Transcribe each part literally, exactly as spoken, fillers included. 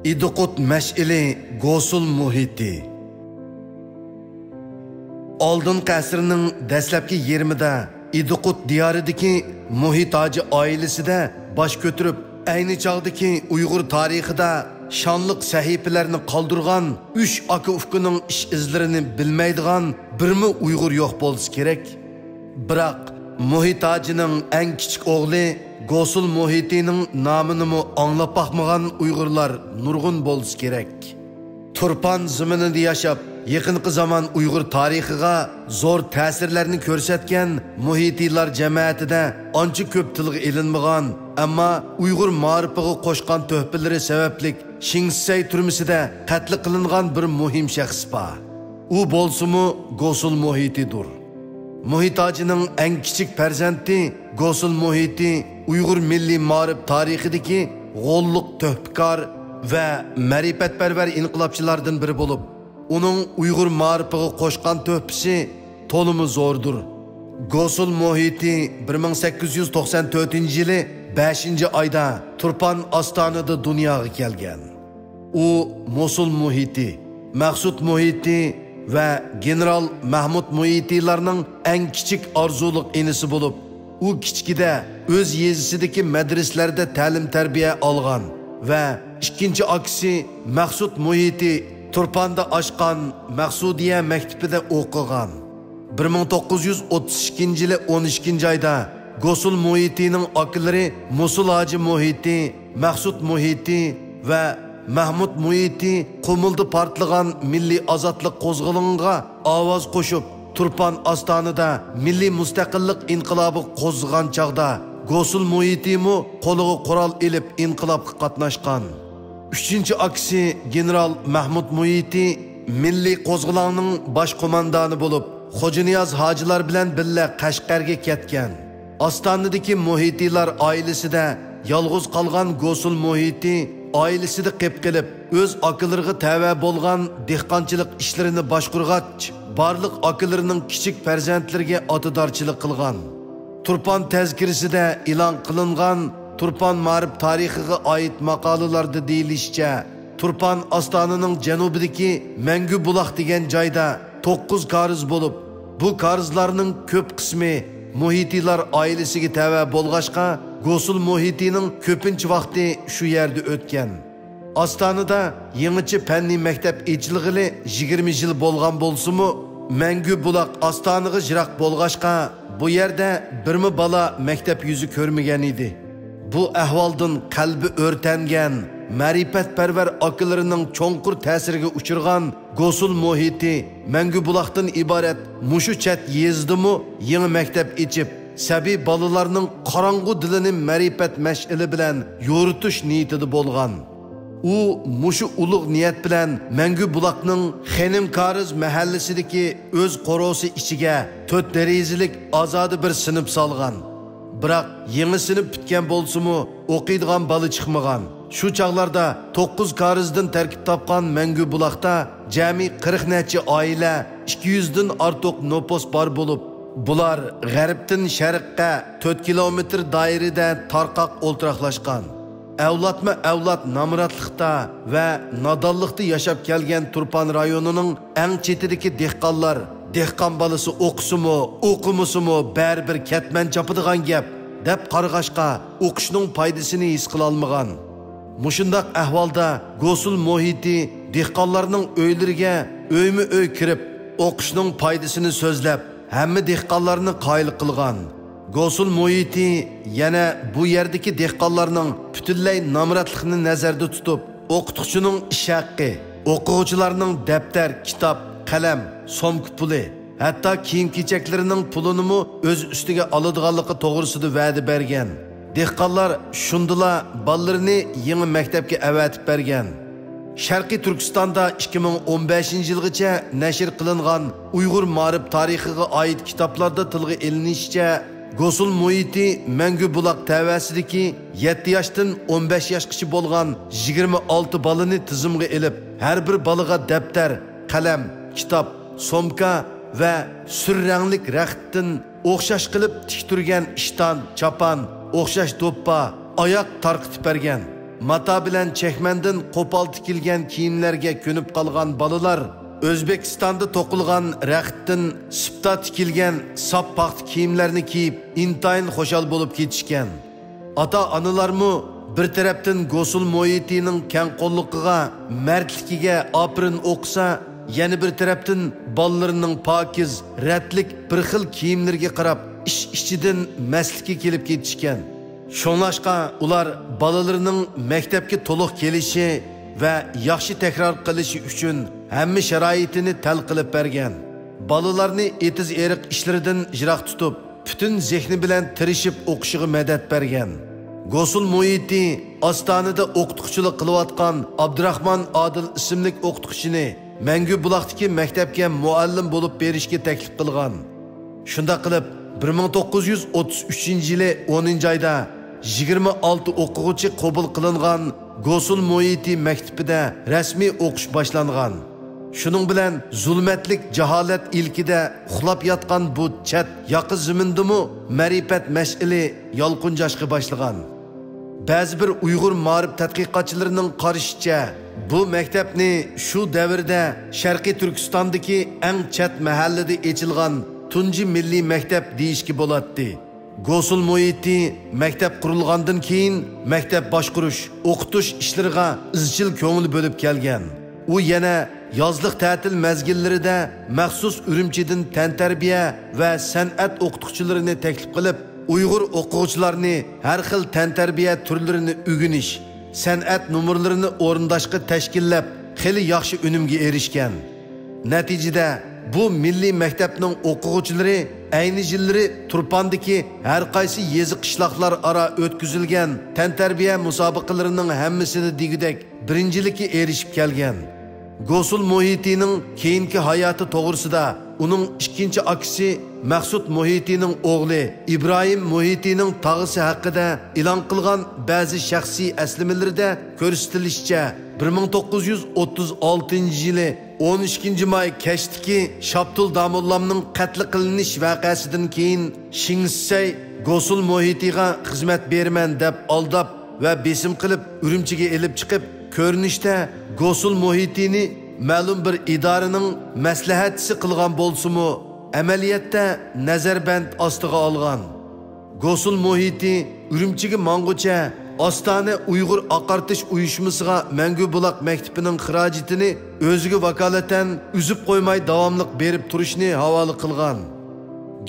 ئىدىقۇت مەشئىلى، گوسۇل مۇھىتى. ئالدىنقى ئەسىرنىڭ دەسلەپكى يېرىمىدە ئىدىقۇت دىيارىدىكى مۇھىت ھاجى ئائىلىسىدە باش كۆتۈرۈپ، ئەينى چاغدىكى ئۇيغۇر تارىخىدا شانلىق سەھىپىلەرنى قالدۇرغان ئۈچ ئاكا-ئۇكىنىڭ ئىش-ئىزلىرىنى بىلمەيدىغان بىرمۇ ئۇيغۇر يوق بولسا كېرەك. بىراق، مۇھىت ھاجىنىڭ ئەڭ كىچىك ئوغلى گوسۇل مۇھىتىنىڭ نامىنىمۇ ئاڭلاپ باقمىغان ئۇيغۇرلار نۇرغۇن بولسا كېرەك. تۇرپان زېمىنىدا ياشاپ، يېقىنقى زامان ئۇيغۇر تارىخىغا زور تەسىرلەرنى كۆرسەتكەن مۇھىتىلار جەمەتىدە ئانچە كۆپ تىلغا ئېلىنمىغان، ئەمما ئۇيغۇر مائارىپىغا قوشقان تۆھپىلىرى سەۋەبلىك شىڭسىسەي تۈرمىسىدە قەتل قىلىنغان بىر مۇھىم شەخس بار. ئۇ بولسىمۇ گوسۇل مۇھىتىدۇر. مۇھىت ھاجىنىڭ ئەڭ كىچىك پەرزەنتى گوسۇل مۇھىتى ئۇيغۇر مىللىي مائارىپ تارىخىدىكى غوللۇق تۆھپىكار ۋە مەرىپەتپەرۋەر ئىنقىلابچىلاردىن بىرى بولۇپ، ئۇنىڭ ئۇيغۇر مائارىپىغا قوشقان تۆھپىسى تولىمۇ زوردۇر. گوسۇل مۇھىتى بىر مىڭ سەككىز يۈز توقسان تۆتىنچى يىلى بەشىنچى ئايدا تۇرپان ئاستانىدا دۇنياغا كەلگەن. ئۇ موسۇل مۇھىتى، مەخسۇت مۇھىتى ۋە گېنېرال مەھمۇد مۇھىتىلارنىڭ ئەڭ كىچىك ئارزۇلۇق ئىنىسى بولۇپ، ئۇ كىچىكىدە ئۆز يېزىسىدىكى مەدرىسىلەردە تەلىم-تەربىيە ئالغان ۋە ئىككىنچى ئاكىسى مەخسۇت مۇھىتى تۇرپاندا ئاچقان مەخسۇدىيە مەكتىپىدە ئوقۇغان. بىر مىڭ توققۇز يۈز ئوتتۇز ئىككىنچى يىلى ئون ئىككىنچى ئايدا گوسۇل مۇھىتىنىڭ ئاكىلىرى موسۇل ھاجى مۇھىتى، مەخسۇت مۇھىتى ۋە مەھمۇت مۇھىتى قۇمۇلدا پارتلىغان مىللىي ئازادلىق قوزغىلىڭىغا ئاۋاز قوشۇپ، تۇرپان ئاستانىدا مىللىي مۇستەقىللىق ئىنقىلابى قوزغىغان چاغدا، گوسۇل مۇھىتىمۇ قولىغا قورال ئېلىپ ئىنقىلابقا قاتناشقان. ئۈچىنچى ئاكىسى گېنېرال مەھمۇد مۇھىتى مىللىي قوزغىلاڭنىڭ باش قوماندانى بولۇپ، خوجانىياز ھاجىلار بىلەن بىللە قەشقەرگە كەتكەن. ئاستانىدىكى مۇھىتىلار ئائىلىسىدە يالغۇز قالغان گوسۇل مۇھىتى ئائىلىسىدە قېپ قېلىپ، ئۆز ئاكىلىرىغا تەۋە بولغان دېھقانچىلىق ئىشلىرىنى باشقۇرغاچ، بارلىق ئاكىلىرىنىڭ كىچىك پەرزەنتلىرىگە ئاتىدارچىلىق قىلغان. تۇرپان تەزكىرىسىدە ئېلان قىلىنغان تۇرپان مائارىپ تارىخىغا ئائىت ماقالىلاردا دېيىلىشىچە، تۇرپان ئاستانىنىڭ جەنۇبىدىكى مەڭگۈ بۇلاق دېگەن جايدا توققۇز كارىز بولۇپ، بۇ كارىزلارنىڭ كۆپ قىسمى مۇھىتىلار ئائىلىسىگە تەۋە بولغاچقا، گوسۇل مۇھىتىنىڭ كۆپىنچە ۋاقتى شۇ يەردە ئۆتكەن. ئاستانىدا يېڭىچە پەننىي مەكتەپ ئېچىلغىلى يىگىرمە يىل بولغان بولسىمۇ، مەڭگۈ بۇلاق ئاستانىغا يىراق بولغاچقا، بۇ يەردە بىرمۇ بالا مەكتەپ يۈزى كۆرمىگەن ئىدى. بۇ ئەھۋالدىن قەلبى ئۆرتەنگەن، مەرىپەتپەرۋەر ئاكىلىرىنىڭ چوڭقۇر تەسىرىگە ئۇچرىغان گوسۇل مۇھىتى مەڭگۈ بۇلاقتىن ئىبارەت مۇشۇ چەت يېزىدىمۇ يېڭى مەكتەپ ئېچىپ، سەبىي بالىلارنىڭ قاراڭغۇ دىلىنى مەرىپەت مەشئىلى بىلەن يورۇتۇش نىيىتىدە بولغان. ئۇ مۇشۇ ئۇلۇغ نىيەت بىلەن مەڭگۈ بۇلاقنىڭ خېنىم كارىز مەھەللىسىدىكى ئۆز قورۇسى ئىچىگە تۆت دېرىزىلىك ئازادە بىر سىنىپ سالغان. بىراق يېڭى سىنىپ پۈتكەن بولسىمۇ، ئوقۇيدىغان بالا چىقمىغان. شۇ چاغلاردا توققۇز كارىزدىن تەركىب تاپقان مەڭگۈ بۇلاقتا جەمئىي قىرىق نەچچە ئائىلە، ئىككى يۈزدىن ئارتۇق نوپۇس بار بولۇپ، بۇلار غەربتىن شەرققە تۆت كىلومېتىر دائىرىدە تارقاق ئولتۇراقلاشقان. ئەۋلادمۇ ئەۋلاد نامراتلىقتا ۋە نادانلىقتا ياشاپ كەلگەن تۇرپان رايونىنىڭ ئەڭ چېتىدىكى دېھقانلار، «دېھقان بالىسى ئوقۇسىمۇ، ئوقۇمىسىمۇ بەرىبىر كەتمەن چاپىدىغان گەپ» دەپ قارىغاچقا، ئوقۇشنىڭ پايدىسىنى ھېس قىلالمىغان. مۇشۇنداق ئەھۋالدا گوسۇل مۇھىتى دېھقانلارنىڭ ئۆيلىرىگە ئۆيمۇ ئۆي كىرىپ، ئوقۇشنىڭ پايدىسىنى سۆزلەپ، ھەممە دېھقانلارنى قايىل قىلغان. گوسۇل مۇھىتى يەنە بۇ يەردىكى دېھقانلارنىڭ پۈتۈنلەي نامراتلىقىنى نەزەردە تۇتۇپ، ئوقۇتقۇچىنىڭ ئىش ھەققى، ئوقۇغۇچىلارنىڭ دەپتەر، كىتاب، قەلەم، سومكا پۇلى، ھەتتا كىيىم-كېچەكلىرىنىڭ پۇلىنىمۇ ئۆز ئۈستىگە ئالىدىغانلىقى توغرىسىدا ۋەدە بەرگەن. دېھقانلار شۇندىلا بالىلىرىنى يېڭى مەكتەپكە ئەۋەتىپ بەرگەن. شەرقىي تۈركىستاندا ئىككى مىڭ ئون بەشىنچى يىلغىچە نەشر قىلىنغان ئۇيغۇر مائارىپ تارىخىغا ئائىت كىتابلاردا تىلغا ئېلىنىشىچە، گوسۇل مۇھىتى مەڭگۈ بۇلاق تەۋەسىدىكى يەتتە ياشتىن ئون بەش ياشقىچە بولغان يىگىرمە ئالتە بالىنى تىزىمغا ئېلىپ، ھەر بىر بالىغا دەپتەر، قەلەم، كىتاب، سومكا ۋە سۈر رەڭلىك رەختتىن ئوخشاش قىلىپ تىكتۈرگەن ئىشتان، چاپان، ئوخشاش دوپپا، ئاياق تارقىتىپ بەرگەن. ماتا بىلەن چەكمەندىن قوپال تىكىلگەن كىيىملەرگە كۆنۈپ قالغان بالىلار ئۆزبېكىستاندا توقۇلغان رەختتىن سىپتا تىكىلگەن ساپ پاختا كىيىملەرنى كىيىپ، ئىنتايىن خۇشال بولۇپ كېتىشكەن. ئاتا-ئانىلارمۇ بىر تەرەپتىن گوسۇل مۇھىتىنىڭ كەڭ قوللۇقىغا، مەردلىكىگە ئاپىرىن ئوقۇسا، يەنە بىر تەرەپتىن بالىلىرىنىڭ پاكىز، رەتلىك بىر خىل كىيىملىرىگە قاراپ ئىچ-ئىچىدىن مەستلىككە كېلىپ كېتىشكەن. شۇڭلاشقا ئۇلار بالىلىرىنىڭ مەكتەپكە تولۇق كېلىشى ۋە ياخشى تەكرار قىلىشى ئۈچۈن ھەممە شارائىتىنى تەل قىلىپ بەرگەن. بالىلارنى ئېتىز-ئېرىق ئىشلىرىدىن يىراق تۇتۇپ، پۈتۈن زېھنى بىلەن تىرىشىپ ئوقۇشىغا مەدەت بەرگەن. گوسۇل مۇھىتى ئاستانىدا ئوقۇتقۇچىلىق قىلىۋاتقان ئابدۇراخمان ئادىل ئىسىملىك ئوقۇتقۇچىنى مەڭگۈ بۇلاقتىكى مەكتەپكە مۇئەللىم بولۇپ بېرىشكە تەكلىپ قىلغان. شۇنداق قىلىپ، بىر مىڭ توققۇز يۈز ئوتتۇز ئۈچىنچى يىلى ئونىنچى ئايدا يىگىرمە ئالتە ئوقۇغۇچى قوبۇل قىلىنغان گوسۇل مۇھىتى مەكتىپىدە رەسمىي ئوقۇش باشلانغان. شۇنىڭ بىلەن زۇلمەتلىك جاھالەت ئىلكىدە ئۇخلاپ ياتقان بۇ چەت ياقا زېمىندىمۇ مەرىپەت مەشئىلى يالقۇنجاشقا باشلىغان. بەزى بىر ئۇيغۇر مائارىپ تەتقىقاتچىلىرىنىڭ قارىشىچە، بۇ مەكتەپنى شۇ دەۋردە شەرقىي تۈركىستاندىكى ئەڭ چەت مەھەللىدە ئېچىلغان تۇنجى مىللىي مەكتەپ دېيىشكە بولاتتى. گوسۇل مۇھىتى مەكتەپ قۇرۇلغاندىن كېيىن، مەكتەپ باشقۇرۇش، ئوقۇتۇش ئىشلىرىغا ئىزچىل كۆڭۈل بۆلۈپ كەلگەن. ئۇ يەنە يازلىق تەتىل مەزگىللىرىدە مەخسۇس ئۈرۈمچىدىن تەنتەربىيە ۋە سەنئەت ئوقۇتقۇچىلىرىنى تەكلىپ قىلىپ، ئۇيغۇر ئوقۇغۇچىلارنى ھەر خىل تەنتەربىيە تۈرلىرىنى ئۆگىنىش، سەنئەت نومۇرلىرىنى ئورۇنداشقا تەشكىللەپ، خېلى ياخشى ئۈنۈمگە ئېرىشكەن. نەتىجىدە، بۇ مىللىي مەكتەپنىڭ ئوقۇغۇچىلىرى ئەينى يىللىرى تۇرپاندىكى ھەر قايسى يېزا، قىشلاقلار ئارا ئۆتكۈزۈلگەن تەنتەربىيە مۇسابىقىلىرىنىڭ ھەممىسىدە دېگۈدەك بىرىنچىلىككە ئېرىشىپ كەلگەن. گوسۇل مۇھىتىنىڭ كېيىنكى ھاياتى توغرىسىدا ئۇنىڭ ئىككىنچى ئاكىسى مەخسۇت مۇھىتىنىڭ ئوغلى ئىبراھىم مۇھىتىنىڭ تاغىسى ھەققىدە ئېلان قىلغان بەزى شەخسىي ئەسلىمىلىرىدە كۆرسىتىلىشىچە، بىر مىڭ توققۇز يۈز ئوتتۇز ئالتىنچى يىلى ئون ئىككىنچى ماي كەچتىكى شاپتۇل داموللامنىڭ قەتل قىلىنىش ۋەقەسىدىن كېيىن، شىڭسىسەي گوسۇل مۇھىتىغا خىزمەت بېرىمەن دەپ ئالداپ ۋە بېسىم قىلىپ ئۈرۈمچىگە ئېلىپ چىقىپ، كۆرۈنۈشتە گوسۇل مۇھىتىنى مەلۇم بىر ئىدارىنىڭ مەسلىھەتچىسى قىلغان بولسىمۇ، ئەمەلىيەتتە نەزەربەند ئاستىغا ئالغان. گوسۇل مۇھىتى ئۈرۈمچىگە ماڭغۇچە، ئاستانە ئۇيغۇر ئاقارتىش ئۇيۇشمىسىغا مەڭگۈ بۇلاق مەكتىپىنىڭ خىراجىتىنى ئۆزىگە ۋاكالىتەن ئۈزۈپ قويماي داۋاملىق بېرىپ تۇرۇشنى ھاۋالە قىلغان.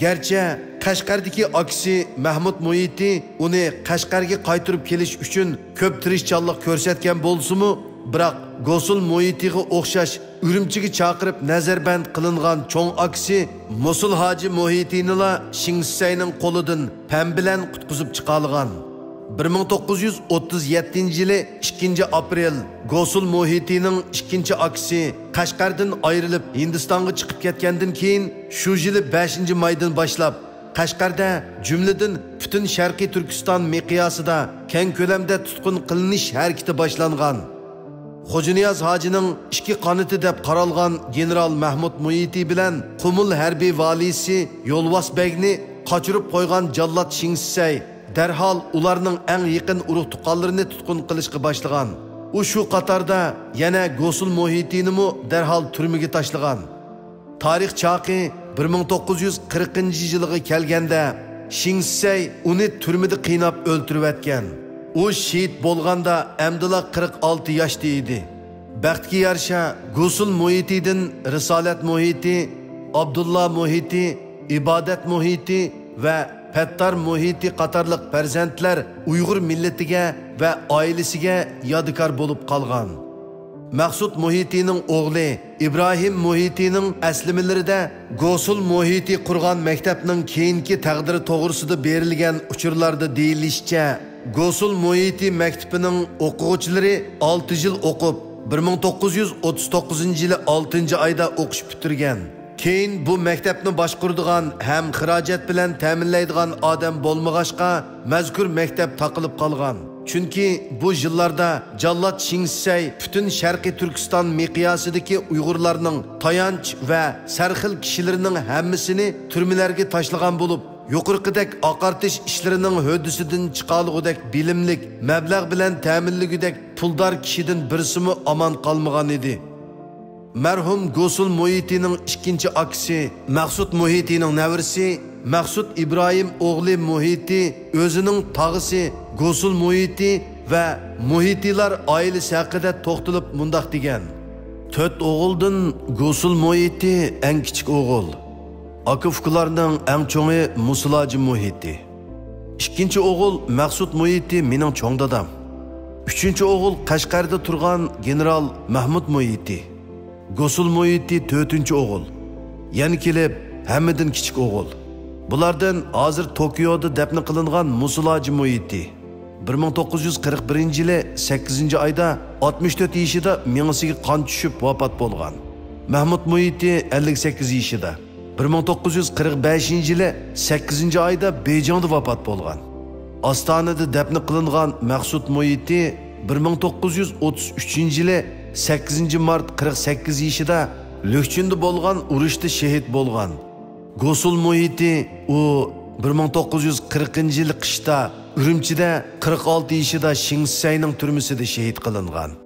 گەرچە قەشقەردىكى ئاكىسى مەھمۇت مۇھىتى ئۇنى قەشقەرگە قايتۇرۇپ كېلىش ئۈچۈن كۆپ تىرىشچانلىق كۆرسەتكەن بولسىمۇ، بىراق گوسۇل مۇھىتىغا ئوخشاش ئۈرۈمچىگە چاقىرىپ نەزەربەند قىلىنغان چوڭ ئاكىسى مۇسۇل ھاجى مۇھىتىنىلا شىڭسىسەينىڭ قولىدىن پەم بىلەن قۇتقۇزۇپ چىقالىغان. بىر مىڭ توققۇز يۈز ئوتتۇز يەتتىنچى يىلى ئىككىنچى ئاپرېل، گوسۇل مۇھىتىنىڭ ئىككىنچى ئاكىسى قەشقەردىن ئايرىلىپ ھىندىستانغا چىقىپ كەتكەندىن كېيىن، شۇ يىلى بەشىنچى مايدىن باشلاپ قەشقەردە، جۈملىدىن پۈتۈن شەرقىي تۈركىستان مىقياسىدا كەڭ كۆلەمدە تۇتقۇن قىلىنىش ھەرىكىتى باشلانغان. خوجانىياز ھاجىنىڭ ئىككى قانىتى دەپ قارالغان گېنېرال مەھمۇت مۇھىتى بىلەن قۇمۇل ھەربىي ۋالىيسى يولۋاس بەگنى قاچۇرۇپ قويغان جاللات شىڭسىسەي دەرھال ئۇلارنىڭ ئەڭ يېقىن ئۇرۇق-تۇغقانلىرىنى تۇتقۇن قىلىشقا باشلىغان. ئۇ شۇ قاتاردا يەنە گوسۇل مۇھىتىنىمۇ دەرھال تۈرمىگە تاشلىغان. تارىخ چاقى بىر مىڭ توققۇز يۈز قىرىقىنچى يىلىغا كەلگەندە، شىڭسىسەي ئۇنى تۈرمىدە قىيناپ ئۆلتۈرۈۋەتكەن. ئۇ شېھىت بولغاندا ئەمدىلا قىرىق ئالتە ياشتا ئىدى. بەختكە يارىشا، گوسۇل مۇھىتىدىن رىسالەت مۇھىتى، ئابدۇللا مۇھىتى، ئىبادەت مۇھىتى ۋە پەتتار مۇھىتى قاتارلىق پەرزەنتلەر ئۇيغۇر مىللىتىگە ۋە ئائىلىسىگە يادىكار بولۇپ قالغان. مەخسۇت مۇھىتىنىڭ ئوغلى ئىبراھىم مۇھىتىنىڭ ئەسلىمىلىرىدە گوسۇل مۇھىتى قۇرغان مەكتەپنىڭ كېيىنكى تەقدىرى توغرىسىدا بېرىلگەن ئۇچۇرلاردا دېيىلىشىچە، گوسۇل مۇھىتى مەكتىپىنىڭ ئوقۇغۇچىلىرى ئالتە يىل ئوقۇپ، بىر مىڭ توققۇز يۈز ئوتتۇز توققۇزىنچى يىلى ئالتىنچى ئايدا ئوقۇش پۈتتۈرگەن. كېيىن بۇ مەكتەپنى باشقۇرىدىغان ھەم خىراجەت بىلەن تەمىنلەيدىغان ئادەم بولمىغاچقا، مەزكۇر مەكتەپ تاقىلىپ قالغان. چۈنكى بۇ يىللاردا جاللات شىڭسىسەي پۈتۈن شەرقىي تۈركىستان مىقياسىدىكى ئۇيغۇرلارنىڭ تايانچ ۋە سەرخىل كىشىلىرىنىڭ ھەممىسىنى تۈرمىلەرگە تاشلىغان بولۇپ، يۇقىرىقىدەك ئاقارتىش ئىشلىرىنىڭ ھۆددىسىدىن چىقالىغۇدەك بىلىملىك، مەبلەغ بىلەن تەمىنلىگۈدەك پۇلدار كىشىدىن بىرسىمۇ ئامان قالمىغان ئىدى. مەرھۇم گوسۇل مۇھىتىنىڭ ئىككىنچى ئاكىسى، مەخسۇت مۇھىتىنىڭ نەۋرىسى، مەخسۇت ئىبراھىم ئوغلى مۇھىتى ئۆزىنىڭ تاغىسى گوسۇل مۇھىتى ۋە مۇھىتىلار ئائىلىسى ھەققىدە توختىلىپ مۇنداق دېگەن: تۆت ئوغۇلدىن گوسۇل مۇھىتى ئەڭ كىچىك ئوغۇل. ئاكا-ئۇكىلارنىڭ ئەڭ چوڭى مۇسۇل ھاجى مۇھىتى. ئىككىنچى ئوغۇل مەخسۇت مۇھىتى مېنىڭ چوڭ دادام. ئۈچىنچى ئوغۇل قەشقەردە تۇرغان گېنېرال مەھمۇت مۇھىتى. گوسۇل مۇھىتى تۆتىنچى ئوغۇل. يەنە كېلىپ ھەممىدىن كىچىك ئوغۇل. بۇلاردىن ھازىر توكيودا دەپنە قىلىنغان مۇسۇل ھاجى مۇھىتى. بىر مىڭ توققۇز يۈز قىرىق بىرىنچى يىلى سەككىزىنچى ئايدا ئاتمىش تۆت يېشىدا مېڭىسىگە قان چۈشۈپ ۋاپات بولغان. مەھمۇت مۇھىتى ئەللىك سەككىز يېشىدا. بىر مىڭ توققۇز يۈز قىرىق بەشىنچى يىلى سەككىزىنچى ئايدا بېيجىڭدا ۋاپات بولغان. ئاستانىدا دەپنە قىلىنغان مەخسۇت مۇھىتى بىر مىڭ توققۇز يۈز ئوتتۇز ئۈچىنچى يىلى سەككىزىنچى مارت قىرىق سەككىز يېشىدا لۈكچۈندە بولغان ئۇرۇشتا شېھىت بولغان. گوسۇل مۇھىتى ئۇ بىر مىڭ توققۇز يۈز قىرىقىنچى يىلى قىشتا ئۈرۈمچىدە قىرىق ئالتە يېشىدا شىڭسىسەينىڭ تۈرمىسىدە شېھىت قىلىنغان.